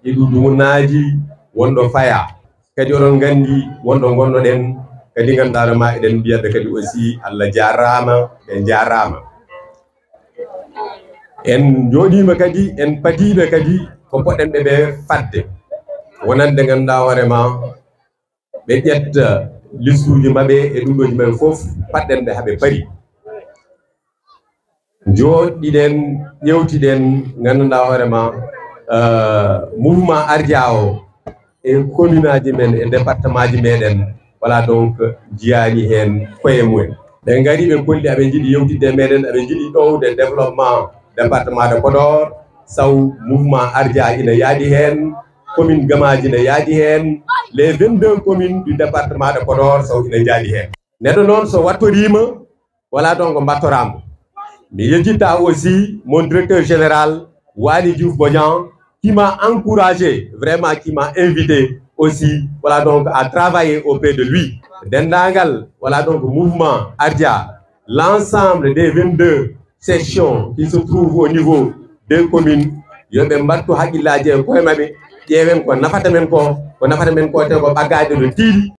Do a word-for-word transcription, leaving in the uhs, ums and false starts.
Ɗi ɗuɗumunaaji wonɗo faya. Kadi oɗon nganndi wonɗo ngonnoɗen, kadi ngannduɗaa ma eɗen mbiyata kadi aussi Allah jaaraama, ɓe njaaraama. En njooɗiima kadi, en padiiɓe kadi ko poɗɗen ɓe ɓe fadde. Wonande ngannduɗaa hoore ma, ɓe ƴetta listuuji maɓɓe e ɗumɗooji maɓɓe fof, paɗɗen ɓe haɓe pari. Njooɗiɗen, ƴeewtiɗen, ngannduɗaa hoore ma, euh, mouvement Ardia o e commune aji men, e département ji meɗen, voilà, donc, njiyaani heen koye mumen. Ɓe ngari, ɓe kolli aɓe njiɗi yewtidde e meɗen, aɓe njiɗi ɗowde développement département de Podor, saw mouvement Ardia ina yaadi heen, commune Gamaaji ina yaadi heen, les vingt-deux communes du département de Podor saw ina njaadi heen. Neɗɗo noon so wattoriima, voilà, donc, mbattoraama. Mi yejjitta aussi mon directeur général, Waly Diouf Bodian, qui m'a encouragé, vraiment, qui m'a invité aussi, voilà, donc, à travailler auprès de lui. Denndaangal, voilà, donc, mouvement Ardia, l'ensemble des vingt-deux sections qui se trouvent au niveau des communes, yo ɓe mbattu hakkillaaji e koye maɓɓe, ƴeewen ko nafata men ko, ko nafata men ko, te ko ɓaggaade no tiiɗi.